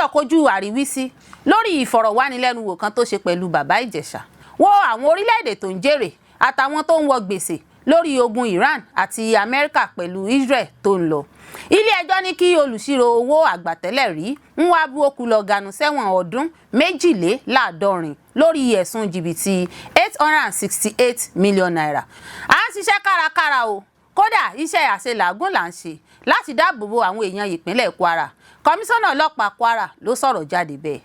Adébáyọ̀ kojú àríwísí lórí ìfọ̀rọ̀wánilẹ́nuwò kan tó ṣe pẹ̀lú Bàbá Ìjẹ̀ṣà. Wo àwọn orílẹ̀-èdè tó ń jèrè àtàwọn tó ń wọ gbèsè lórí ogun Iran àti Amẹ́ríkà pẹ̀lú Israel tó ń lọ. Ilé-ẹjọ́ ní kí olùṣírò owó àgbà tẹ́lẹ̀ rí Nwabuokwu lọ ganu sẹ́wọ̀n ọdún 72 lórí ẹ̀sùn jìbìtì ₦868 million. À ń ṣiṣẹ́ kárakára o, kódà iṣẹ́ àṣelàágùn là ń ṣe láti dáàbò bo àwọn èèyàn ìpínlẹ̀ Kwara. Kọmíṣánná ọlọ́pàá Kwara ló sọ̀rọ̀ jáde bẹ́ẹ̀.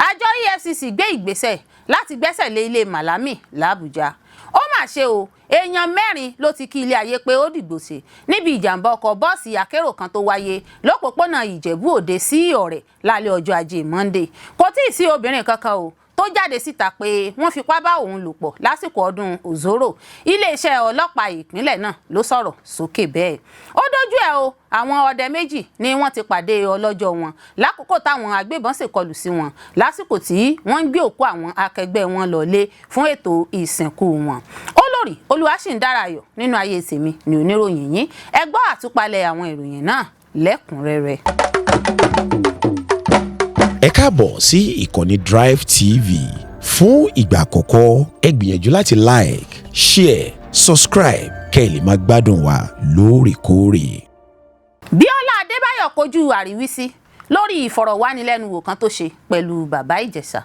Àjọ EFCC gbé ìgbésẹ̀ láti gbẹ́sẹ̀ lé ilé Malami làbújá. Ó mà ṣe o, èèyàn mẹ́rin ló ti kí ilé ayé pé ó dìgbò ṣe níbi ìjàmbá ọkọ̀ bọ́ọ̀sì akérò kan tó wáyé lópòpónà Ìjẹ̀bú Òde sí Ọ̀rẹ́ lálẹ́ ọjọ́ Ajé Monday. Kò tí ì sí obìnrin kankan o tó jáde síta pé wọ́n fipá bá òun lò pọ̀ lásìkò ọdún Òzóró. Iléeṣẹ́ ọlọ́pàá ìpínlẹ̀ náà ló sọ̀rọ̀ sókè bẹ́ẹ̀. Ó dójú ẹ̀ o, àwọn ọdẹ méjì ni wọ́n ti pàdé ọlọ́jọ́ wọn lákòókò táwọn agbébọn ṣèkọlù sí wọn lásìkò tí wọ́n ń gbé òkú àwọn akẹgbẹ́ wọn lọlé fún ètò ìsìnkú wọn. Olórí Olúwaṣìǹdárayọ̀ nínú ayé tèmi ní oníròyìn yín. Ẹ gbọ́ àtúpalẹ̀ àwọn ìròyìn náà lẹ́kùnrẹ́rẹ́. Ẹ káàbọ̀ sí ìkànnì Drive TV. Fún ìgbà àkọ́kọ́, ẹ gbìyànjú láti like, share, subscribe kẹ́ ẹ lè máa gbádùn wa lóòrèkóòrè. Bíọ́lá Adébáyọ̀ kojú àríwísí lórí ìfọ̀rọ̀wánilẹ́nuwò kan tó ṣe pẹ̀lú Bàbá Ìjẹ̀ṣà.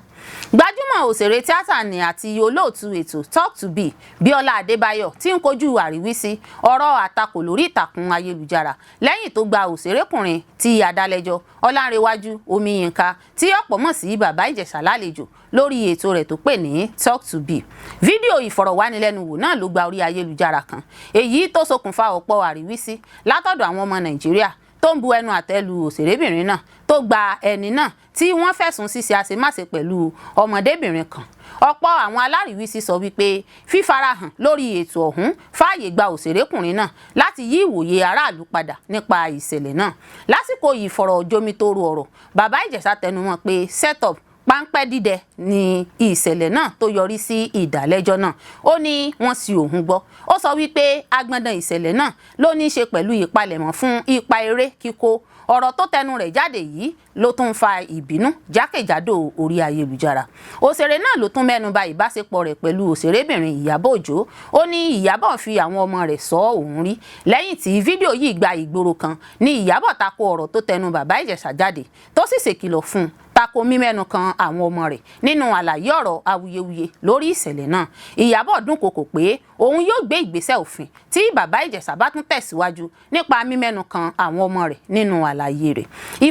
Gbajúmọ̀ òṣèré tíátà ní àti olóòtú ètò Talk to B, Bíọ́lá Adébáyọ̀, tí ń kojú àríwísí ọ̀rọ̀ àtakò lórí ìtàkùn ayélujára lẹ́yìn tó gba òṣèrékùnrin tí adálẹ́jọ́ Ọlánrewájú Omiyinka, tí ọ̀pọ̀ mọ̀ sí Bàbá Ìjẹ̀ṣà, lálejò lórí ètò rẹ̀ tó pè ní Talk to B. Fídíò ìfọ̀rọ̀wánilẹ́nuwò náà ló gba orí ayélujára kan, èyí tó ṣokùnfà ọ̀pọ̀ àríwísí látọ̀dọ̀ àwọn ọmọ Nàìjíríà tó ń bu ẹnu àtẹ́ lu òṣèrébìnrin náà tó gba ẹni náà tí wọ́n fẹ̀sùn ṣíṣe àṣemáṣe pẹ̀lú ọmọdébìnrin kan. Ọ̀pọ̀ àwọn alárìíwísí sọ wípé fífarahàn lórí ètò ọ̀hún fààyè gba òṣèrékùnrin náà láti yí ìwòye aráàlú padà nípa ìṣẹ̀lẹ̀ náà. Lásìkò ìfọ̀rọ̀jomitoro ọ̀rọ̀, Bàbá Ìjẹ̀ṣà tẹnumọ́ pé set-up, páńpẹ́ dídẹ ni ìṣẹ̀lẹ̀ náà tó yọrí sí ìdálẹ́jọ́ náà. Ó ní wọ́n sì òun gbọ́. Ó sọ wípé agbọ̀ndàn ìṣẹ̀lẹ̀ náà ló ní í ṣe pẹ̀lú ìpalẹ̀mọ́ fún ipa eré kíkó. Ọ̀rọ̀ tó tẹnu rẹ̀ jáde yìí ló tún fa ìbínú jákèjádò orí ayélujára. Òṣèré náà ló tún mẹ́nu bà ìbáṣepọ̀ rẹ̀ pẹ̀lú òṣèrébìnrin Ìyábọ̀ Òjó. Ó ní Ìyábọ̀ fi àwọn ọmọ rẹ̀ sọ òun rí. Lẹ́yìn tí fídíò yìí gba ìgboro kan ní Ìyábọ̀ tako ọ̀rọ̀ tó tẹnu Bàbá Ìjẹ̀ṣà jáde, tó sì ṣèkìlọ̀ fún un tako mímẹ́nu kan àwọn ọmọ rẹ̀ nínú àlàyé ọ̀rọ̀ awuyewuye lórí ìṣẹ̀lẹ̀ náà. Ìyábọ̀ dúnkokò pé òun yóò gbé ìgbésẹ̀ òfin tí Bàbá Ìjẹ̀ṣà bá tún tẹ̀síwájú nípa mímẹ́nu kan àwọn ọmọ rẹ̀ nínú àlàyé rẹ̀.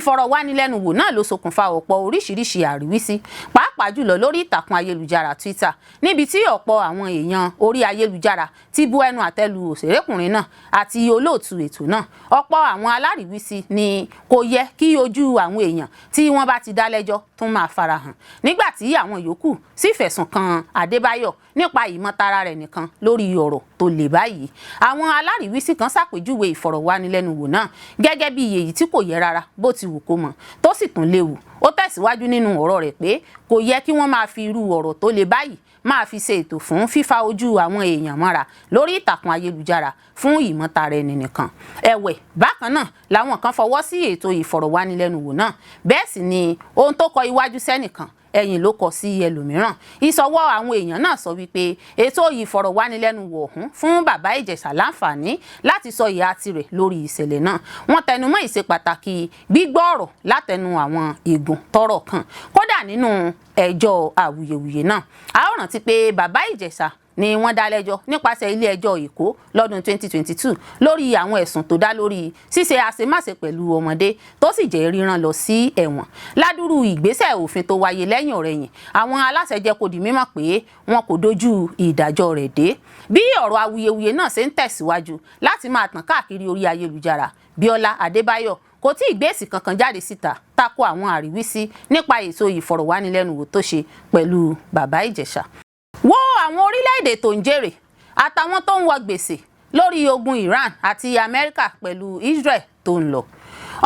Ìfọ̀rọ̀wánilẹ́nuwò náà ló ṣokùnfà ọ̀pọ̀ oríṣiríṣi àríwísí, pàápàá jùlọ lórí ìtàkùn ayélujára Twitter, níbi tí ọ̀pọ̀ àwọn èèyàn orí ayélujára ti bu ẹnu àtẹ́ lu òṣèrékùnrin náà àti olóòtú ètò náà. Ọ̀pọ̀ àwọn alárìíwísí ni kò yẹ kí ojú àwọn èèyàn tí wọ́n bá ti dá lẹ́jọ́ tún máa farahàn, nígbà tí àwọn yòókù sì fẹ̀sùn kan Adébáyọ̀ nípa ìmọ̀tara rẹ̀ nìkan lórí ọ̀rọ̀ tó le báyìí. Àwọn alárìíwísí kan ṣàpèjúwe ìfọ̀rọ̀wánilẹ́nuwò náà gẹ́gẹ́ bí èyí tí kò yẹ rárá bó ti wù kó mọ̀, tó sì tún léwu. Ó tẹ̀síwájú nínú ọ̀rọ̀ rẹ̀ pé kò yẹ kí wọ́n máa fi irú ọ̀rọ̀ tó le báyìí máa fi ṣe ètò fún fífa ojú àwọn èèyàn mọ́ra lórí ìtàkùn ayélujára fún ìmọ̀tara ẹni nìkan. Ẹ̀wẹ̀, bákan náà làwọn kan fọwọ́ sí ètò ìfọ̀rọ̀wánilẹ́nuwò náà. Bẹ́ẹ̀ sì ni ohun tó kọ iwájú sẹ́nìkan, ẹ̀yìn ló kọ sí ẹlòmíràn. Ìsọwọ́ àwọn èèyàn náà sọ wípé ètò ìfọ̀rọ̀wánilẹ́nuwò ọ̀hún fún Bàbá Ìjẹ̀ṣà láǹfààní láti sọ ìhà tirẹ̀ lórí ìṣẹ̀lẹ̀ náà. Wọ́n tẹnumọ́ ìṣe pàtàkì gbígbọ́ ọ̀rọ̀ látẹnu àwọn igun tọ́rọ̀ kàn, kódà nínú ẹjọ́ awuyewuye náà. A ó rántí pé Bàbá Ìjẹ̀ṣà ni wọ́n dá lẹ́jọ́ nípasẹ̀ ilé-ẹjọ́ Èkó lọ́dún 2022 lórí àwọn ẹ̀sùn tó dá lórí ṣíṣe àṣemáṣe pẹ̀lú ọmọdé, tó sì jẹ́ rírán lọ sí ẹ̀wọ̀n. Ládùrú ìgbésẹ̀ òfin tó wáyé lẹ́yìn ọ̀rẹ̀yìn, àwọn aláṣẹ jẹ́ kó di mímọ̀ pé wọn kò dojú ìdájọ́ rẹ̀ dé. Bí ọ̀rọ̀ awuyewuye náà ṣe ń tẹ̀síwájú láti máa tàn káàkiri orí ayélujára, Bíọ́lá Adébáyọ̀ kò tí ì gbé èsì kankan jáde síta tako àwọn àríwísí nípa ètò ìfọ̀rọ̀wánilẹ́nuwò tó ṣe pẹ̀lú Bàbá Ìjẹ̀ṣà. Wo àwọn orílẹ̀-èdè tó ń jèrè àtàwọn tó ń wọ gbèsè lórí ogun Iran àti Amẹ́ríkà pẹ̀lú Israel tó ń lọ.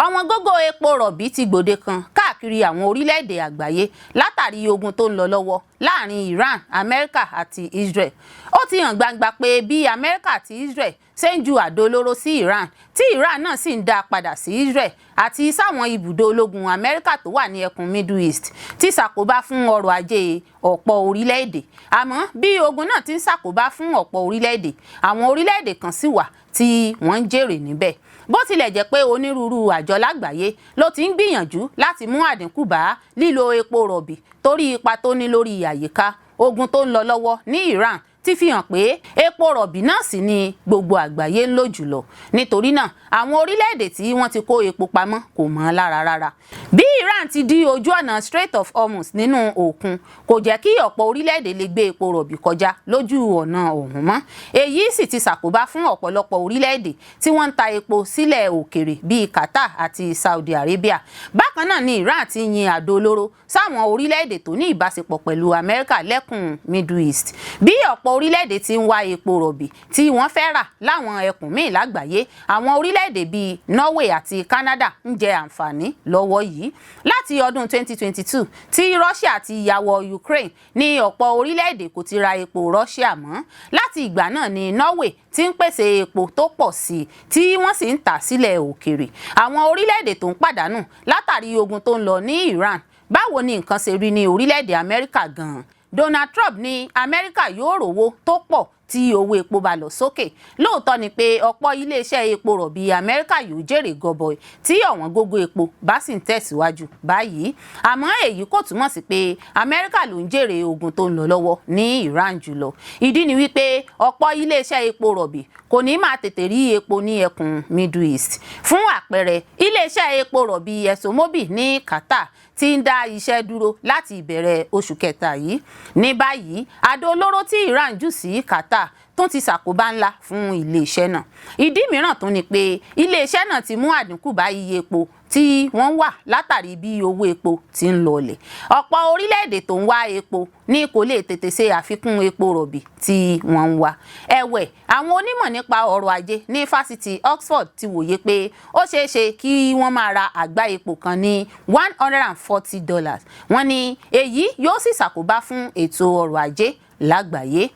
Ọ̀wọ́n gógó epo rọ̀bì ti gbòde kan káàkiri. káàkiri àwọn orílẹ̀-èdè àgbáyé látàrí ogun tó ń lọ lọ́wọ́ láàrin Iran, Amẹ́ríkà àti Israel. Ó ti hàn gbangba pé bí Amẹ́ríkà àti Israel ṣe ń ju àdó olóró sí Iran, tí Iran náà sì ń dá a padà sí Israel àti sáwọn ibùdó ológun Amẹ́ríkà tó wà ní ẹkùn Middle East, ti ṣàkóbá fún ọrọ̀ ajé ọ̀pọ̀ orílẹ̀-èdè. Àmọ́ bí ogun náà ti ń ṣàkóbá fún ọ̀pọ̀ orílẹ̀-èdè, àwọn orílẹ̀-èdè kan sì wà tí wọ́n ń jèrè níbẹ̀. Bó tilẹ̀ jẹ́ pé onírúurú àjọ lágbàáyé ló ti ń gbìyànjú láti mú àdínkù bá lílo epo rọ̀bì torí ipa tó ní lórí àyíká, ogun tó ń lọ lọ́wọ́ ní Iran ti fi hàn pé epo rọ̀bì náà sì ni gbogbo àgbáyé ń lò jùlọ. Nítorí náà, àwọn orílẹ̀-èdè tí wọ́n ti kó epo pamọ́ kò mọ́ lára rárá. Bí Iran ti dí ojú ọ̀nà Strait of Hormuz nínú òkun, kò jẹ́ kí ọ̀pọ̀ orílẹ̀-èdè lè gbé epo rọ̀bì kọjá lójú ọ̀nà ọ̀hún mọ́. Èyí sì ti ṣàkóbá fún ọ̀pọ̀lọpọ̀ orílẹ̀-èdè tí wọ́n ń ta epo sílẹ̀ òkèrè bíi Qatar àti Saudi Arabia. Bákan náà ni Iran ti yin àdó olóró sáwọn orílẹ̀-èdè tó ní ìbáṣepọ̀ pẹ̀lú Amẹ́ríkà lẹ́kùn Middle East. Bí ọ̀pọ̀ orílẹ̀-èdè ti ń wá epo rọ̀bì tí wọ́n fẹ́ rà láwọn ẹkùn míì lágbàáyé, àwọn orílẹ̀-èdè bíi Norway àti Canada ń jẹ àǹfààní lọ́wọ́ yìí. Láti ọdún 2022 tí Russia ti ya wọ Ukraine ní ọ̀pọ̀ orílẹ̀-èdè kò ti ra epo Russia mọ́. Láti ìgbà náà ni Norway ti ń pèsè epo tó pọ̀ sí i, tí wọ́n sì ń tà sílẹ̀ òkèrè. Àwọn orílẹ̀-èdè tó ń pàdánù látàrí ogun tó ń lọ ní Iran. Báwo ni nǹkan ṣe rí ní orílẹ̀-èdè Amẹ́ríkà gan-an? Donald Trump ní Amẹ́ríkà yóò rówó tó pọ̀ tí owó epo bá lọ sókè. Lóòótọ́ ni pé ọ̀pọ̀ iléeṣẹ́ epo rọ̀bì Amẹ́ríkà yóò jèrè gọbọi tí ọ̀wọ́n gógó epo bá sì ń tẹ̀síwájú báyìí, àmọ́ èyí kò túmọ̀ sí pé Amẹ́ríkà ló ń jèrè ogun tó ń lọ lọ́wọ́ ní Iran jùlọ. Ìdí ni wípé ọ̀pọ̀ iléeṣẹ́ epo rọ̀bì kò ní máa tètè rí epo ní ẹkùn Middle East. Fún àpẹẹrẹ, iléeṣẹ́ epo rọ̀bì ExxonMobil ní Qatar ti ń dá iṣẹ́ dúró láti ìbẹ̀rẹ̀ oṣù kẹta yìí. Ní báyìí, àdó olóró tí Iran jù sí Qatar tún ti ṣàkóbá ńlá fún iléeṣẹ́ náà. Ìdí mìíràn tún ni pé iléeṣẹ́ náà ti mú àdínkù bá iye epo tí wọ́n wà látàrí bí owó epo ti ń lọlẹ̀. Ọ̀pọ̀ orílẹ̀-èdè tó ń wá epo ní kò lè tètè ṣe àfikún epo rọ̀bì tí wọ́n ń wá. Ẹ̀wẹ̀, àwọn onímọ̀ nípa ọrọ̀ ajé ní Fásitì Oxford ti wòye pé ó ṣeé ṣe kí wọ́n máa ra àgbá epo kan ní $140. Wọ́n ní èyí yóò sì ṣàkóbá fún ètò ọrọ̀ ajé lágbàáyé.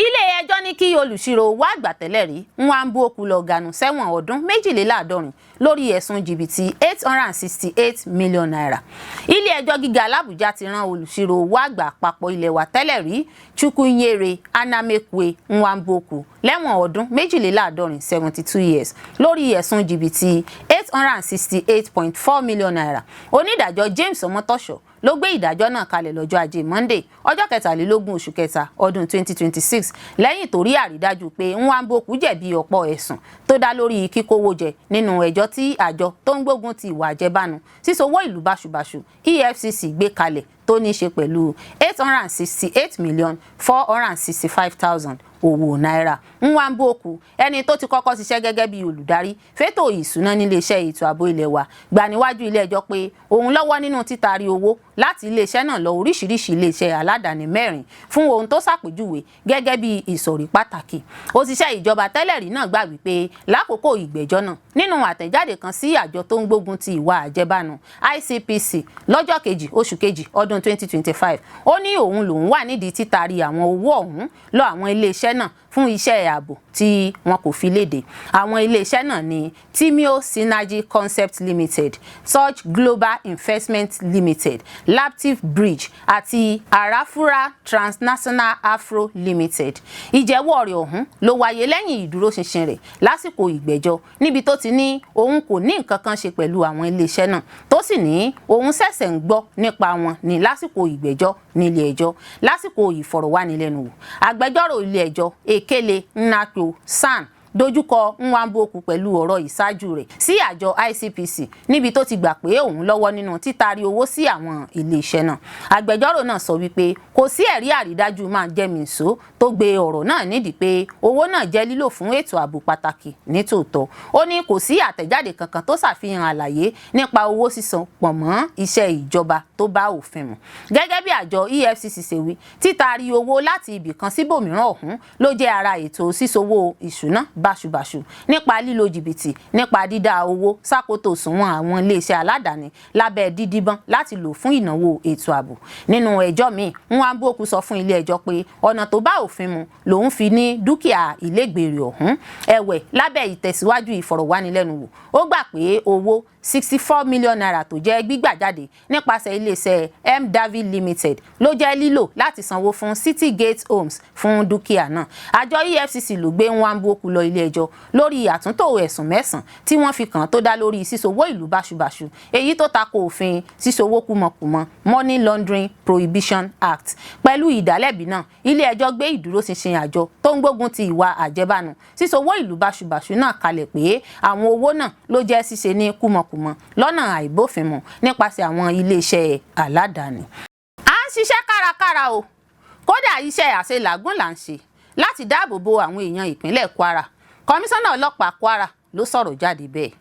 Ilé ẹjọ́ ní kí olùṣirò owó àgbà tẹ́lẹ̀ rí Nwabukwu lọ ganu sẹ́wọ̀n ọdún 72 lórí ẹ̀sùn jìbìtì ₦868 million. Ilé ẹjọ́ gíga làbújá ti rán olùṣirò owó àgbà àpapọ̀ ilé wa tẹ́lẹ̀ rí Chukwunyere Anamekwe Nwabukwu lẹ́wọ̀n ọdún 72, 72 years, lórí ẹ̀sùn jìbìtì ₦868.4 million. Onídàájọ́ James Ọmọtọ́ṣọ́ ló gbé ìdájọ́ náà kalẹ̀ lọ́jọ́ Ajé Monday, ọjọ́ 23 oṣù kẹta ọdún 2026, lẹ́yìn tó rí àrídájú pé Nwabukwu jẹ̀bi ọ̀pọ̀ ẹ̀sùn tó dá lórí kíkówó jẹ nínú ẹjọ́ tí àjọ tó ń gbógun ti ìwà àjẹbánu, sísanwó ìlú báṣubàṣu, EFCC gbé kalẹ̀ tó ní í ṣe pẹ̀lú 868,465,000 owó náírà. Nwabukwu, ẹni tó ti kọ́kọ́ ṣiṣẹ́ gẹ́gẹ́ bí olùdarí fétò ìṣúná níléeṣẹ́ ètò ààbò ilé wa, gbà níwájú ilé ẹjọ́ pé òun lọ́wọ́ nínú títari owó láti iléeṣẹ́ náà lọ oríṣiríṣi iléeṣẹ́ aládàáni mẹ́rin fún ohun tó ṣàpèjúwe gẹ́gẹ́ bí ìsọ̀rí pàtàkì. Òṣìṣẹ́ ìjọba tẹ́lẹ̀ rí náà gbà wípé lákòókò ìgbẹ́jọ́ náà, nínú àtẹ̀jáde kan sí àjọ tó ń gbógun ti ìwà àjẹbánu ICPC lọ́jọ́ 2 oṣù 2 ọdún 2025, ó ní òun lòun wà nídìí títari àwọn owó ọ̀hún lọ àwọn iléeṣẹ́ náà fún iṣẹ́ ààbò tí wọn kò fi léde. Àwọn iléeṣẹ́ náà ní Timio Synergy Concept Limited, Touch Global Investment Limited, Laptiv Bridge àti Arafura Transnational Afro Limited. Ìjẹ́wọ́ rẹ̀ ọ̀hún ló wáyé lẹ́yìn ìdúróṣinṣin rẹ̀ lásìkò ìgbẹ́jọ́, níbi tó ti ní òun kò ní nǹkan kan ṣe pẹ̀lú àwọn iléeṣẹ́ náà, tó sì ní òun ṣẹ̀ṣẹ̀ ń gbọ́ nípa wọn ní lásìkò ìgbẹ́jọ́ nílé ẹjọ́. Lásìkò ìfọ̀rọ̀wánilẹ́nuwò, agbẹjọ́rò ilé ẹjọ́ Ekele Nnako SAN dojúkọ Nwabukwu pẹ̀lú ọ̀rọ̀ ìṣáájú rẹ̀ sí àjọ ICPC, níbi tó ti gbà pé òun lọ́wọ́ nínú títari owó sí àwọn iléeṣẹ́ náà. Agbẹjọ́rò náà sọ wípé kò sí ẹ̀rí àrídájú máa jẹ́mìísọ tó gbé ọ̀rọ̀ náà nídìí pé owó náà jẹ́ lílò fún ètò ààbò pàtàkì nítòótọ́. Ó ní kò sí àtẹ̀jáde kankan tó ṣàfihàn àlàyé nípa owó sísan pọ̀ mọ́ iṣẹ́ ìjọba tó bá òfin mu. Gẹ́gẹ́ bí àjọ EFCC ṣe wí, títari owó láti ibì kan síbòmíràn ọ̀hún ló jẹ́ ara ètò sísowó ìṣúná. báṣubàṣu nípa lílo jìbìtì nípa dídá owó sákòótò òṣùwọ̀n àwọn iléeṣẹ́ aládàáni lábẹ́ dídíbọ́n láti lò fún ìnáwó ètò ààbò. Nínú ẹjọ́ míì, Nwabukwu sọ fún ilé ẹjọ́ pé ọ̀nà tó bá òfin mu lòun fi ní dúkìá ilégbèé ọ̀hún. Ẹ̀wẹ̀, lábẹ́ ìtẹ̀síwájú ìfọ̀rọ̀wánilẹ́nuwò, ó gbà pé owó ₦64 million tó jẹ́ gbígbà jáde nípasẹ̀ iléeṣẹ́ M David Limited ló jẹ́ lílò láti sanwó fún City Gate Homes fún dúkìá náà. Àjọ EFCC ló gbé Nwabukwu lọ ilé ẹjọ́ lórí àtúntò ẹ̀sùn 9 tí wọ́n fi kàn tó dá lórí sísowó ìlú báṣubàṣu, èyí tó tako òfin sísowó kúmọkùmọ, Money Laundering Prohibition Act. Pẹ̀lú ìdálẹ́bi náà, ilé ẹjọ́ gbé ìdúróṣinṣin àjọ tó ń gbógun ti ìwà àjẹbánu, sísowó ìlú báṣubàṣu náà kalẹ̀ pé àwọn owó náà ló jẹ́ ṣíṣe ní kúmọkùmọ lọ́nà àìbófinmu nípasẹ̀ àwọn iléeṣẹ́ aládàáni. À ń ṣiṣẹ́ kárakára o, kódà iṣẹ́ àṣelàágùn là ń ṣe láti dáàbò bo àwọn èèyàn ìpínlẹ̀ Kwara. Kọmíṣánná ọlọ́pàá Kwara ló sọ̀rọ̀ jáde bẹ́ẹ̀.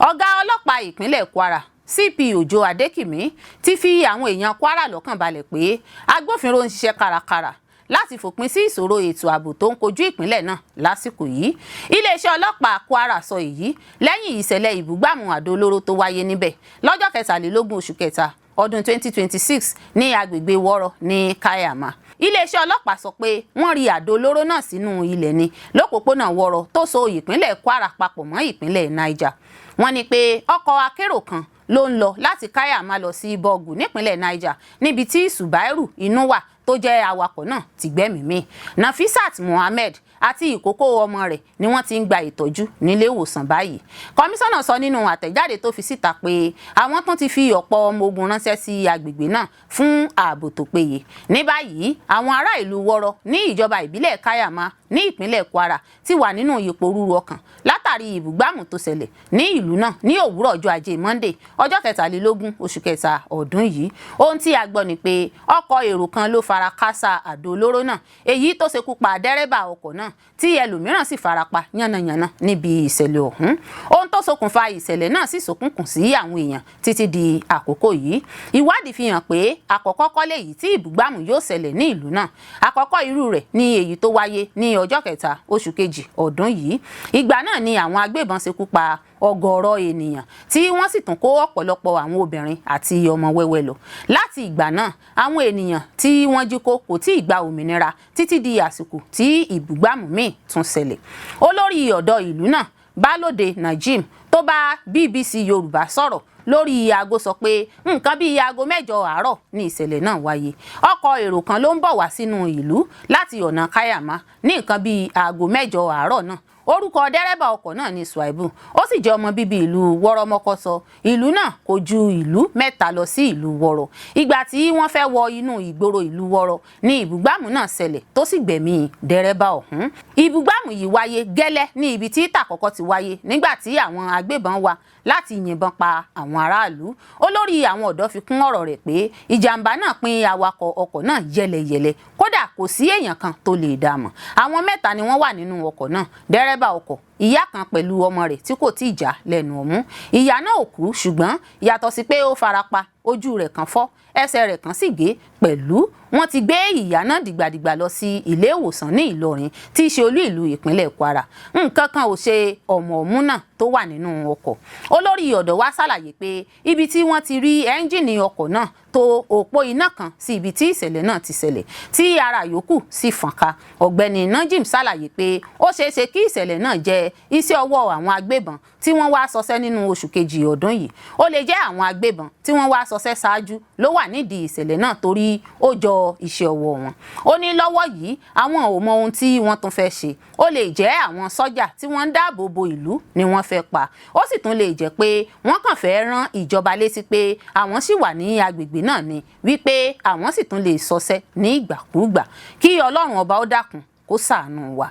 Ọ̀gá ọlọ́pàá ìpínlẹ̀ Kwara, CP Òjó Adékìmí, ti fi àwọn èèyàn Kwara lọ́kàn balẹ̀ pé agbófinró ń ṣiṣẹ́ kárakára láti fòpin sí ìṣòro ètò ààbò tó ń kojú ìpínlẹ̀ náà lásìkò yìí. Iléeṣẹ́ ọlọ́pàá Kwara sọ èyí lẹ́yìn ìṣẹ̀lẹ̀ ìbúgbàmù àdó olóró tó wáyé níbẹ̀ lọ́jọ́ 23 oṣù kẹta ọdún 2026 ní agbègbè Wọ́rọ́ ní Kaiama. Iléeṣẹ́ ọlọ́pàá sọ pé wọ́n rí àdó olóró náà sínú ilẹ̀ ní lópòpónà Wọ́rọ́ tó so ìpínlẹ̀ Kwara papọ̀ mọ́ ìpínlẹ̀ Niger. Wọ́n ní pé ọkọ̀ akérò kan ló ń lọ láti Kaiama lọ sí Bọ́ọ̀gù nípínlẹ̀ Niger níbi tí Subairu Inuwa tó jẹ́ awakọ̀ náà ti gbẹ́mìí mì. Nafisat Muhammed àti ìkókó ọmọ rẹ̀ ni wọ́n ti ń gba ìtọ́jú nílé ìwòsàn báyìí. Kọmíṣánná sọ nínú àtẹ̀jáde tó fi síta pé àwọn tún ti fi ọ̀pọ̀ ọmọ ogun ránṣẹ́ sí agbègbè náà fún ààbò tó péye. Ní báyìí, àwọn ará ìlú Wọ́rọ́ ní ìjọba ìbílẹ̀ Kaiama ní ìpínlẹ̀ Kwara ti wà nínú ìpòrúru ọkàn látàrí ìbúgbàmù tó ṣẹlẹ̀ ní ìlú náà ní òwúrọ̀ ọjọ́ Ajé Monday, ọjọ́ 23 oṣù kẹta ọdún yìí. Ohun tí a gbọ́ ni pé ọkọ̀ èrò kan ló fara kásá àdó olóró náà, èyí tó ṣekú pa dẹ́rẹ́bà ọkọ̀ náà, tí ẹlòmíràn sì farapa yánnayànna níbi ìṣẹ̀lẹ̀ ọ̀hún. Ohun tó ṣokùnfà ìṣẹ̀lẹ̀ náà sì ṣókùnkùn sí àwọn èèyàn títí di àkókò yìí. Ìwádìí fi hàn pé àkọ́kọ́ kọ́ lèyí tí ìbúgbàmù yóò ṣẹlẹ̀ ní ìlú náà. Àkọ́kọ́ irú rẹ̀ ní èyí tó wáyé ní ọjọ́ 3 oṣù kejì ọdún yìí. Ìgbà náà ni àwọn agbébọn ṣekú pa ọ̀gọ̀ọ̀rọ̀ ènìyàn, tí wọ́n sì tún kó ọ̀pọ̀lọpọ̀ àwọn obìnrin àti ọmọ wẹ́wẹ́ lọ. Láti ìgbà náà, àwọn ènìyàn tí wọ́n jí kó kò tí ì gba òmìnira títí di àsìkò tí ìbúgbàmù míì tún ṣẹlẹ̀. Olórí ọ̀dọ́ ìlú náà, Bálòdé Najim, tó bá BBC Yorùbá sọ̀rọ̀ lórí aago, sọ pé nǹkan bíi aago 8 àárọ̀ ní ìṣẹ̀lẹ̀ náà wáyé. Ọkọ̀ èrò kan ló ń bọ̀ wá sínú ìlú láti ọ̀nà Kaiama ní nǹkan bíi aago 8 àárọ̀ náà. Orúkọ dẹ́rẹ́bà ọkọ̀ náà ní Suaibu, ó sì jẹ́ ọmọ bíbí ìlú Wọ́rọ́mọkọ́sọ. Ìlú náà kò ju ìlú mẹ́ta lọ sí ìlú Wọ́rọ́. Ìgbà tí wọ́n fẹ́ wọ inú ìgboro ìlú Wọ́rọ́ ní ìbúgbàmù náà ṣẹlẹ̀ tó sì gbẹ̀mí dẹ́rẹ́bà ọ̀hún. Ìbúgbàmù yìí wáyé gẹ́lẹ́ ní ibi tí tàkọ́kọ́ ti wáyé nígbà tí àwọn agbébọn wá láti yìnbọn pa àwọn aráàlú. Olórí àwọn ọ̀dọ́ fi kún ọ̀rọ̀ rẹ̀ pé ìjàmbá náà pín awakọ̀ ọkọ̀ náà yẹlẹyẹlẹ, kódà kò sí èèyàn kan tó lè dá mọ̀. Àwọn mẹ́ta ni wọ́n wà nínú ọkọ̀ náà: dẹ́rẹ́bà ọkọ̀, ìyá kan pẹ̀lú ọmọ rẹ̀ tí kò tíì já lẹ́nu ọmú. Ìyá náà ò kú, ṣùgbọ́n yàtọ̀ sí pé ó farapa, ojú rẹ̀ kan fọ́, ẹsẹ̀ rẹ̀ kan sì gé pẹ̀lú. Wọ́n ti gbé ìyá náà dìgbàdìgbà lọ sí ilé ìwòsàn ní Ìlọrin tí í ṣe olú ìlú ìpínlẹ̀ Kwara. Nǹkan kan ò ṣe ọmọ ọmú náà tó wà nínú ọkọ̀. Olórí ọ̀dọ́ wa ṣàlàyé pé ibi tí wọ́n ti rí ẹ́ńjìnì ọkọ̀ náà tó òpó iná kan sí ibi tí ìṣẹ̀lẹ̀ náà ti ṣẹlẹ̀, tí ara yòókù sì fọ́nká. Ọ̀gbẹ́ni Najim ṣàlàyé pé ó ṣeé ṣe kí ìṣẹ̀lẹ̀ náà jẹ́ iṣẹ́ ọwọ́ àwọn agbébọn tí wọ́n wá ṣọṣẹ́ nínú oṣù kejì ọdún yìí. Ó lè jẹ́ àwọn agbébọn tí wọ́n wá ṣọṣẹ́ ṣáájú ló wà nídìí ìṣẹ̀lẹ̀ náà, torí ó jọ iṣẹ́ ọwọ́ wọn. Ó ní lọ́wọ́ yìí, àwọn ò mọ ohun tí wọ́n tún fẹ́ ṣe. Ó lè jẹ́ àwọn sọ́jà tí wọ́n ń dáàbò bo ìlú ni wọ́n fẹ́ pa. Ó sì tún lè jẹ́ pé wọ́n kàn fẹ́ rán ìjọba létí pé àwọn sì wà ní agbègbè náà ni, wípé àwọn sì tún lè ṣọṣẹ́ ní ìgbàkúùgbà. Kí Ọlọ́run ọba ó dákun kó ṣàánú wa.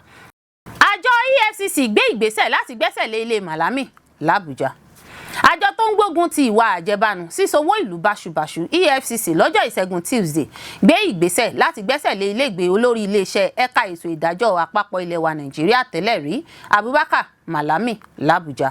Àjọ EFCC gbé ìgbésẹ̀ láti gbẹ́sẹ̀ lé ilé Malami làbújá. Àjọ tó ń gbógun ti ìwà àjẹbánu, sísanwó ìlú báṣubàṣu, EFCC, lọ́jọ́ Ìṣẹ́gun Tuesday gbé ìgbésẹ̀ láti gbẹ́sẹ̀ lé ilégbèé olórí iléeṣẹ́ ẹ̀ka ètò ìdájọ́ àpapọ̀ ilẹ̀ wa Nàìjíríà tẹ́lẹ̀ rí, Abubakar Malami, làbújá.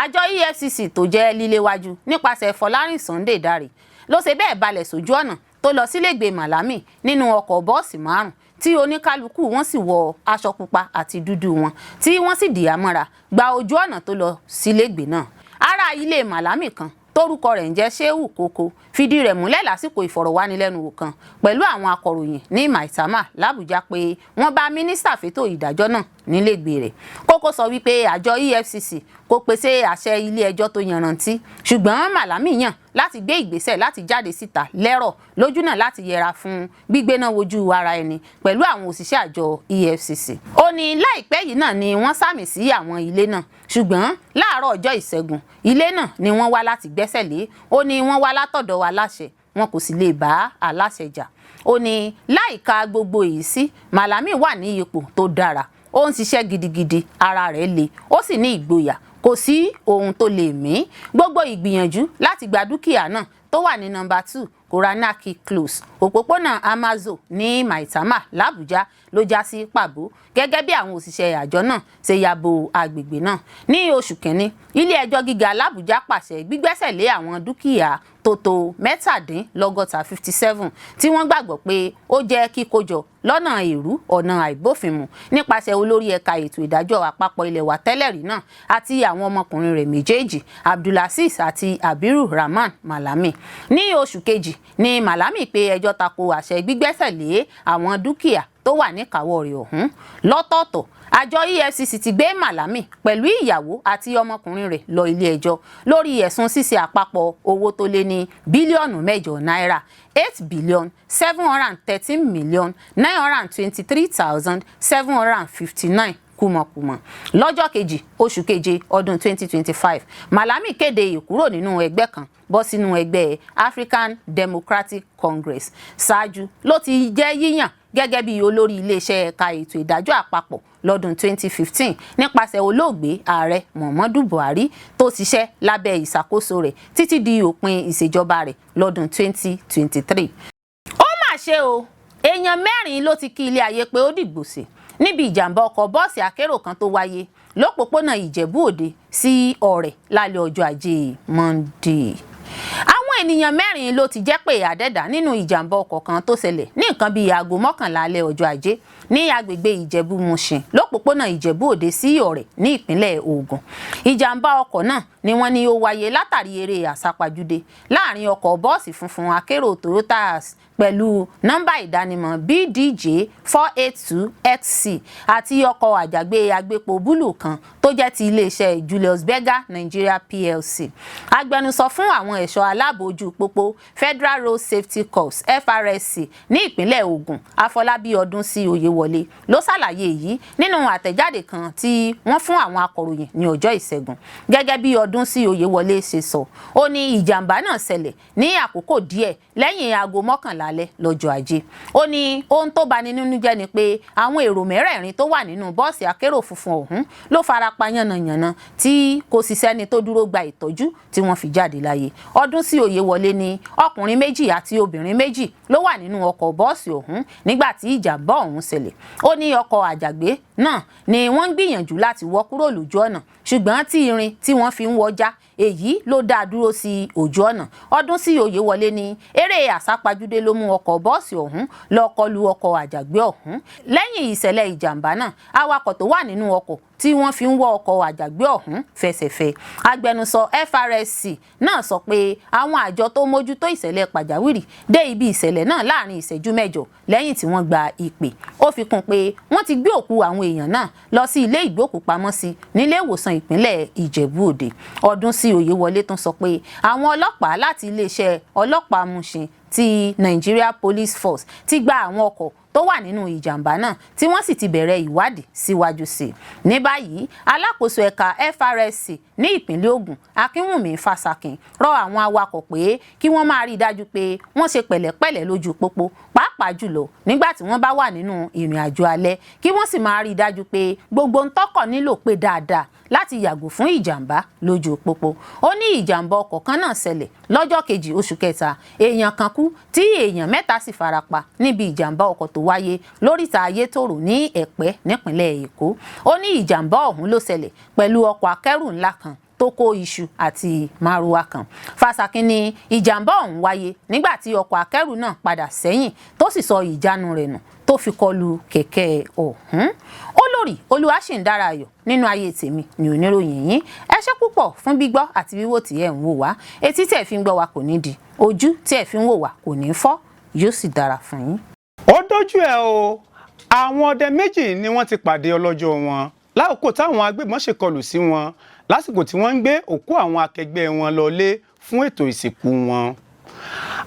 Àjọ EFCC tó jẹ́ líléwájú nípasẹ̀ Fọlárìn Sunday Dare ló ṣe bẹ́ẹ̀ balẹ̀ sójú ọ̀nà tó lọ sílégbèé Malami nínú ọkọ̀ bọ́ọ̀sì márùn. Tí oníkálukú wọn sì wọ aṣọ pupa àti dúdú wọn, tí wọ́n sì dìyà mọ́ra gba ojú ọ̀nà tó lọ sílégbè náà. Ará ilé Màlámì kan tórúkọ rẹ̀ ń jẹ́ Shehu Koko fìdí rẹ̀ múlẹ̀ lásìkò ìfọ̀rọ̀wánilẹ́nuwò kan pẹ̀lú àwọn akọ̀ròyìn ní Maitama làbújá pé wọ́n bá mínísítà fétò ìdájọ́ náà nílégbè rẹ̀. Koko sọ wípé àjọ EFCC kò pèsè àṣẹ ilé ẹjọ́ tó yanrantí, ṣùgbọ́n Màlámì yàn láti gbé ìgbésẹ̀ láti jáde síta lẹ́rọ̀ lójúnà láti yẹra fún gbígbéná wojú ara ẹni pẹ̀lú àwọn òṣìṣẹ́ àjọ EFCC. Ó ní láìpẹ́ yìí náà ni wọ́n sàmì sí àwọn ilé náà, ṣùgbọ́n láàárọ̀ ọjọ́ Ìṣẹ́gun, ilé náà ni wọ́n wá láti gbẹ́sẹ̀ lé. Ó ní wọ́n wá látọ̀dọ̀ aláṣẹ, wọn kò sì lè bá aláṣẹ jà. Ó ní láìka gbogbo èyí sí, Màlámì wà ní ipò tó dára, ó ń ṣiṣẹ́ gidigidi, ara rẹ̀ le, ó sì ní ìgboyà, kò sí ohun tó lè mí. Gbogbo ìgbìyànjú láti gba dúkìá náà tó wà ní nọ́mbà 2 Koranaki Close, òpópónà Amazo ní Maitama làbújá ló já sí pàbó, gẹ́gẹ́ bí àwọn òṣìṣẹ́ àjọ náà ṣe ya bo agbègbè náà. Ní oṣù kínní, ilé-ẹjọ́ gíga làbújá pàṣẹ gbígbẹ́sẹ̀ lé àwọn dúkìá tó tó 67, 57, tí wọ́n gbàgbọ́ pé ó jẹ́ kíkójọ lọ́nà èrú, ọ̀nà àìbófinmu, nípasẹ̀ olórí ẹ̀ka ètò ìdájọ́ àpapọ̀ ilé wa tẹ́lẹ̀rí náà àti àwọn ọmọkùnrin rẹ̀ méjèèjì, Abdulazeez àti Abiru Rahman Malami. Ní oṣù kejì ní Malami pé ẹjọ́ tako àṣẹ gbígbẹ́sẹ̀ lé àwọn dúkìá tó wà níkàáwọ́ rẹ̀ ọ̀hún lọ́tọ̀ọ̀tọ̀. Àjọ EFCC ti gbé Malami pẹ̀lú ìyàwó àti ọmọkùnrin rẹ̀ lọ ilé-ẹjọ́ lórí ẹ̀sùn ṣíṣe àpapọ̀ owó tó lé ní bílíọ̀nù 8 náírà, 8,713,923,759, kúmọkùmọ. Lọ́jọ́ 2 oṣù keje ọdún 2025, Malami kéde ìkúrò nínú ẹgbẹ́ kan bọ́ sínú ẹgbẹ́ African Democratic Congress. Ṣáájú ló ti jẹ́ yíyàn gẹ́gẹ́ bí olórí iléeṣẹ́ ẹ̀ka ètò ìdájọ́ àpapọ̀ lọ́dún 2015 nípasẹ̀ olóògbé ààrẹ Muhammadu Buhari, tó ṣiṣẹ́ lábẹ́ ìṣàkóso rẹ̀ títí di òpin ìṣèjọba rẹ̀ lọ́dún 2023. Ó mà ṣe o, èèyàn mẹ́rin ló ti kí ilé ayé pé ó dìgbòsè níbi ìjàmbá ọkọ̀ bọ́ọ̀sì akérò kan tó wáyé lópòpónà Ìjẹ̀bú Òde sí Ọ̀rẹ́ lálẹ́ ọjọ́ Ajé Monday. Àwọn ènìyàn mẹ́rin ló ti jẹ́ pé àdẹ́dà nínú ìjàmbá ọkọ̀ kan tó ṣẹlẹ̀ ní nǹkan bíi aago 11 alẹ́ ọjọ́ Ajé ní agbègbè Ìjẹ̀bú Mushin, lópòpónà Ìjẹ̀bú Òde sí Ọ̀rẹ́ ní ìpínlẹ̀ Ògùn. Ìjàmbá ọkọ̀ náà ni wọ́n ní ó wáyé látàrí eré àsápajúdé láàrin ọkọ̀ bọ́ọ̀sì funfun akérò Toyota pẹ̀lú nọ́mbà ìdánimọ̀ BDJ 482 XC àti ọkọ̀ àjàgbé agbépo búlù kan tó jẹ́ ti iléeṣẹ́ Julius Berger Nigeria Plc. Agbẹnusọ fún àwọn ẹ̀ṣọ́ aláàbò ojú pópó, Federal Road Safety Corps, FRSC, ní ìpínlẹ̀ Ògùn, Afọlábí Ọdúnsí Oyèwọlé, ló ṣàlàyé èyí nínú àtẹ̀jáde kan tí wọ́n fún àwọn akọ̀ròyìn ní ọjọ́ Ìṣẹ́gun. Gẹ́gẹ́ bí Ọdúnsí Oyèwọlé ṣe sọ, ó ní ìjàmbá náà ṣẹlẹ̀ ní àkókò díẹ̀ lẹ́yìn aago 11 alẹ́ lọ́jọ́ Ajé. Ó ní ohun tó bani nínú jẹ́ ni pé àwọn èrò mẹ́rẹ̀ẹ̀rin tó wà nínú bọ́ọ̀sì akérò funfun ọ̀hún ló fara pa yánnayànna, tí kò sì sẹ́ni tó dúró gba ìtọ́jú tí wọ́n fi jáde láyé. Ọdúnsí Oyèwọlé ní ọkùnrin méjì àti obìnrin méjì ló wà nínú ọkọ̀ bọ́ọ̀sì ọ̀hún nígbà tí ìjàmbá ọ̀hún ṣẹlẹ̀. Ó ní ọkọ̀ àjàgbé náà ni wọ́n ń gbìyànjú láti wọ́ kúrò lójú ọ̀nà, ṣùgbọ́n tí irin tí wọ́n fi ń wọ́ já, èyí ló dá a dúró sí ojú ọ̀nà. Ọdúnsí Oyèwọlé ní eré àsápajúdé ló mú ọkọ̀ bọ́ọ̀sì ọ̀hún lọ kọlu ọkọ̀ àjàgbé ọ̀hún. Lẹ́yìn ìṣẹ̀lẹ̀ ìjàmbá náà, awakọ̀ tó wà nínú ọkọ̀ tí wọ́n fi ń wọ́ ọkọ̀ àjàgbé ọ̀hún fẹsẹ̀fẹ. Agbẹnusọ FRSC náà sọ pé àwọn àjọ tó mójútó ìṣẹ̀lẹ̀ pàjáwìrì dé ibi ìṣẹ̀lẹ̀ náà láàrin ìṣẹ́jú 8 lẹ́yìn tí wọ́n gba ìpè. Ó fi kún pé wọ́n ti gbé òkú àwọn èèyàn náà lọ sí ilé ìgbókùpamọ́sí nílé ìwòsàn ìpínlẹ̀ Ìjẹ̀bú Òde. Ọdúnsí Oyèwọlé tún sọ pé àwọn ọlọ́pàá láti iléeṣẹ́ ọlọ́pàá Mushin ti Nigeria Police Force ti gba àwọn ọkọ̀ tó wà nínú ìjàmbá náà, tí wọ́n sì ti bẹ̀rẹ̀ ìwádìí síwájú sí i. Ní báyìí, alákòóso ẹ̀ka FRSC ní ìpínlẹ̀ Ògùn, Akínwùmí Fásakin, rọ àwọn awakọ̀ pé kí wọ́n máa rí i dájú pé wọ́n ṣe pẹ̀lẹ́pẹ̀lẹ́ lójú pópó, pàápàá jùlọ nígbà tí wọ́n bá wà nínú ìrìn àjò alẹ́, kí wọ́n sì máa rí i dájú pé gbogbo ń tọ́kọ̀ nílò pé dáadáa láti yàgò fún ìjàmbá lójú pópó. Ó ní ìjàmbá ọkọ̀ kan náà ṣẹlẹ̀ lọ́jọ́ 2 oṣù kẹta, èèyàn kan kú tí èèyàn mẹ́ta sì farapa níbi ìjàmbá ọkọ̀ tó wáyé lóríta Ayétòrò ní Ẹ̀pẹ́ nípínlẹ̀ Èkó. Ó ní ìjàmbá ọ̀hún ló ṣẹlẹ̀ pẹ̀lú ọkọ̀ akẹ́rù ńlá kan tó kó iṣu àti márúwá kan. Fásakin ní ìjàmbá ọ̀hún wáyé nígbà tí ọkọ̀ akẹ́rù náà padà sẹ́yìn tó sì sọ ìjánu rẹ̀ nù. tó fi kọlu kẹ̀kẹ́ ọ̀hún. Olórí Olúwaṣìndára Ayọ̀ nínú ayé tèmi ní oníròyìn yín. Ẹ ṣé púpọ̀ fún gbígbọ́ àti wíwò tí ẹ̀ ń wò wá. Etí tí ẹ̀ fi ń gbọ́ wa kò ní di, ojú tí ẹ̀ fi ń wò wá kò ní fọ́, yóò sì dára fún yín. Ó dójú ẹ o. Àwọn ọdẹ méjì ni wọ́n ti pàdé ọlọ́jọ́ wọn lákòókò táwọn agbébọn ṣèkọlù sí wọn lásìkò tí wọ́n ń gbé òkú àwọn akẹgbẹ́ wọn lọlé fún ètò ìsìnkú wọn.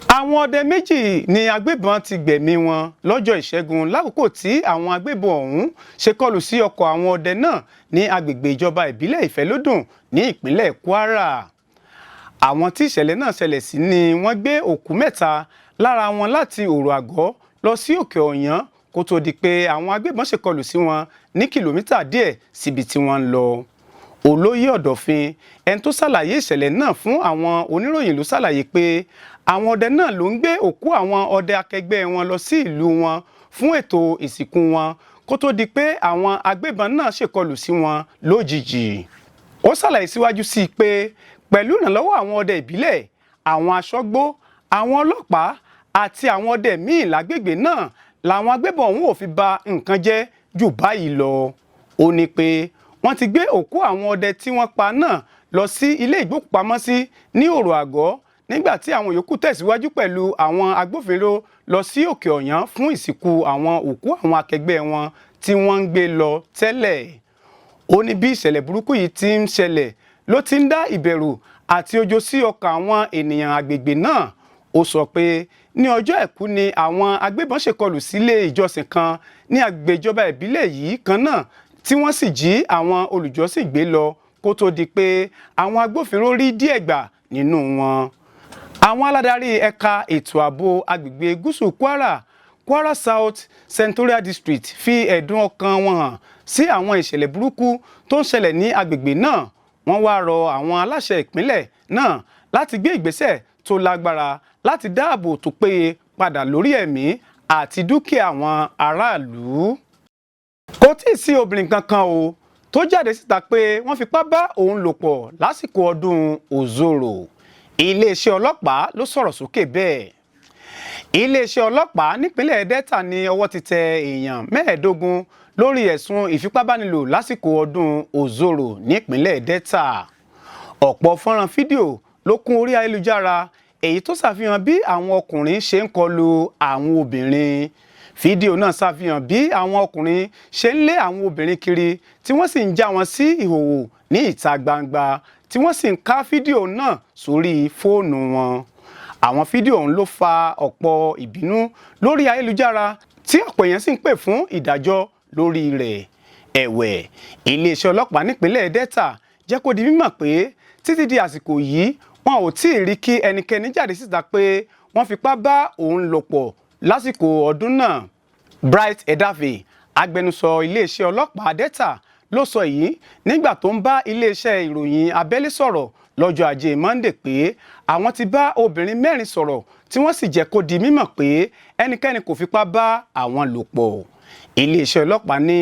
Àwọn ọdẹ méjì ni agbébọn ti gbẹ̀mí wọn lọ́jọ́ Ìṣẹ́gun lákòókò tí àwọn agbébọn ọ̀hún ṣèkọlù sí ọkọ̀ àwọn ọdẹ náà ní agbègbè ìjọba ìbílẹ̀ Ìfẹ́lódùn ní ìpínlẹ̀ Kwara. Àwọn tí ìṣẹ̀lẹ̀ náà ṣẹlẹ̀ sí ni wọ́n gbé òkú mẹ́ta lára wọn láti Òrò Àgọ́ lọ sí Òkè Ọ̀yán kó tó di pé àwọn agbébọn ṣèkọlù sí wọn ní kìlómítà díẹ̀ síbi tí wọ́n ń lọ. Olóyè Ọ̀dọ̀fin, ẹni tó ṣàlàyé ìṣẹ̀lẹ̀ náà fún àwọn oníròyìn, ló ṣàlàyé pé àwọn ọdẹ náà ló ń gbé òkú àwọn ọdẹ akẹgbẹ́ wọn lọ sí ìlú wọn fún ètò ìsìnkú wọn kó tó di pé àwọn agbébọn náà ṣèkọlù sí wọn lójijì. Ó ṣàlàyé síwájú sí i pé pẹ̀lú ìrànlọ́wọ́ àwọn ọdẹ ìbílẹ̀, àwọn aṣọ́gbó, àwọn ọlọ́pàá àti àwọn ọdẹ míì lágbègbè náà làwọn agbébọn ọ̀hún ò fi ba nǹkan jẹ́ jù báyìí lọ. Ó ní pé wọ́n ti gbé òkú àwọn ọdẹ tí wọ́n pa náà lọ sí ilé ìgbókùpamọ́sí ní Òrò Àgọ́, nígbà tí àwọn yòókù tẹ̀síwájú pẹ̀lú àwọn agbófinró lọ sí Òkè Ọ̀yán fún ìsìnkú àwọn òkú àwọn akẹgbẹ́ wọn tí wọ́n ń gbé lọ tẹ́lẹ̀. Ó ní bí ìṣẹ̀lẹ̀ burúkú yìí ti ń ṣẹlẹ̀ ló ti ń dá ìbẹ̀rù àti ojo sí ọkàn àwọn ènìyàn àgbègbè náà. Ó sọ pé ní ọjọ́ Àìkú ni àwọn agbébọn ṣèkọlù sílé ìjọsìn kan ní agbègbè ìjọba ìbílẹ̀ yìí kan náà, tí wọ́n sì jí àwọn olùjọ́sìn gbé lọ kó tó di pé àwọn agbófinró rí díẹ̀ gbà nínú wọn. Àwọn aládarí ẹ̀ka ètò ààbò agbègbè gúúsù Kwara, Kwara South Senatorial District, fi ẹ̀dùn ọkàn wọn hàn sí àwọn ìṣẹ̀lẹ̀ burúkú tó ń ṣẹlẹ̀ ní agbègbè náà. Wọ́n wá rọ àwọn aláṣẹ ìpínlẹ̀ náà láti gbé ìgbésẹ̀ tó lágbára láti dáàbò tó péye padà lórí ẹ̀mí àti dúkìá àwọn aráàlú. Kò tí ì sí obìnrin kankan o tó jáde síta pé wọ́n fipá bá òun lò pọ̀ lásìkò ọdún Òzòrò. Iléeṣẹ́ ọlọ́pàá ló sọ̀rọ̀ sókè bẹ́ẹ̀. Iléeṣẹ́ ọlọ́pàá nípínlẹ̀ Delta ní ọwọ́ ti tẹ èèyàn 15 lórí ẹ̀sùn ìfipábánilò lásìkò ọdún Òzòrò nípínlẹ̀ Delta. Ọ̀pọ̀ fọ́nrán fídíò ló kún orí ayélujára èyí tó ṣàfihàn bí àwọn ọkùnrin ṣe ń kọlu àwọn obìnrin. Fídíò náà ṣàfihàn bí àwọn ọkùnrin ṣe ń lé àwọn obìnrin kiri, tí wọ́n sì ń já wọn sí ìhòòhò ní ìta gbangba, tí wọ́n sì ń ká fídíò náà sórí fóònù wọn. Àwọn fídíò ọ̀hún ló fa ọ̀pọ̀ ìbínú lórí ayélujára, tí ọ̀pọ̀ èèyàn sì ń pè fún ìdájọ́ lórí rẹ̀. Ẹ̀wẹ̀, iléeṣẹ́ ọlọ́pàá nípínlẹ̀ Delta jẹ́ kó di mímọ̀ pé títí di àsìkò yìí, wọn ò tí ì rí kí ẹnikẹ́ni jáde síta pé wọ́n fipá bá òun lò pọ̀ lásìkò ọdún náà. Bright Edafe, agbẹnusọ iléeṣẹ́ ọlọ́pàá Delta, ló sọ èyí nígbà tó ń bá iléeṣẹ́ ìròyìn abẹ́lé sọ̀rọ̀ lọ́jọ́ Ajé Monday pé àwọn ti bá obìnrin mẹ́rin sọ̀rọ̀, tí wọ́n sì jẹ́ kó di mímọ̀ pé ẹnikẹ́ni kò fipá bá àwọn lò pọ̀. Iléeṣẹ́ ọlọ́pàá ní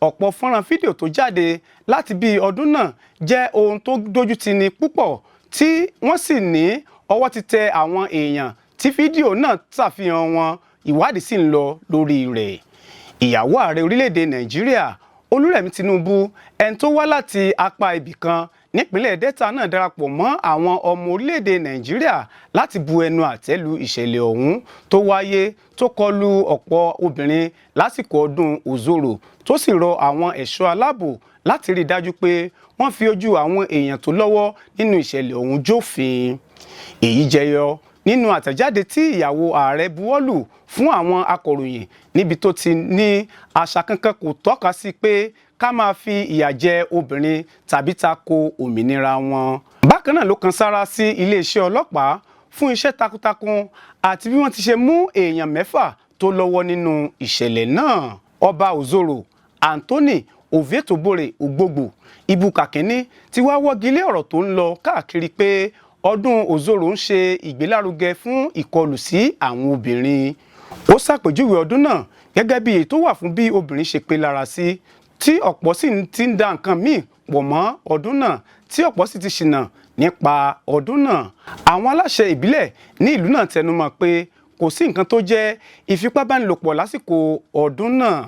ọ̀pọ̀ fọ́nrán fídíò tó jáde láti bí ọdún náà jẹ́ ohun tó dójú tì ní púpọ̀, tí wọ́n sì ní ọwọ́ ti tẹ àwọn èèyàn tí fídíò náà ṣàfihàn wọn, ìwádìí sì ń lọ lórí rẹ̀. Ìyàwó ààrẹ orílẹ̀-èdè Nàìjíríà, Olúrẹ̀mí Tinubu, ẹni tó wá láti apá ibì kan nípínlẹ̀ Delta náà, darapọ̀ mọ́ àwọn ọmọ orílẹ̀-èdè Nàìjíríà láti bu ẹnu àtẹ́ lu ìṣẹ̀lẹ̀ ọ̀hún tó wáyé tó kọlu ọ̀pọ̀ obìnrin lásìkò ọdún Òzòrò, tó sì rọ àwọn ẹ̀ṣọ́ aláàbò láti rí i dájú pé wọ́n fi ojú àwọn èèyàn tó lọ́wọ́ nínú ìṣẹ̀lẹ̀ ọ̀hún jófin. Èyí jẹyọ nínú àtẹ̀jáde tí ìyàwó ààrẹ buwọ́lù fún àwọn akọ̀ròyìn, níbi tó ti ní àṣà kankan kò tọ́ka sí pé ká máa fi ìyà jẹ obìnrin tàbí tako òmìnira wọn. Bákan náà ló kan sára sí iléeṣẹ́ ọlọ́pàá fún iṣẹ́ takuntakun àti bí wọ́n ti ṣe mú èèyàn mẹ́fà tó lọ́wọ́ nínú ìṣẹ̀lẹ̀ náà. Ọba Òzòrò, Anthony Ovietobore Ògbógbò Ibùkà Kínní, ti wá wọ́gi lé ọ̀rọ̀ tó ń lọ káàkiri pé ọdún Òzòrò ń ṣe ìgbélárugẹ fún ìkọlù sí àwọn obìnrin. Ó ṣàpèjúwe ọdún náà gẹ́gẹ́ bí èyí tó wà fún bí obìnrin ṣe pé lára sí, tí ọ̀pọ̀ sì ti ń da nǹkan míì pọ̀ mọ́ ọdún náà, tí ọ̀pọ̀ sì ti ṣìnà nípa ọdún náà. Àwọn aláṣẹ ìbílẹ̀ ní ìlú náà tẹnumọ́ pé Kò sí nǹkan tó jẹ́ ìfipábánilòpọ̀ lásìkò ọdún náà.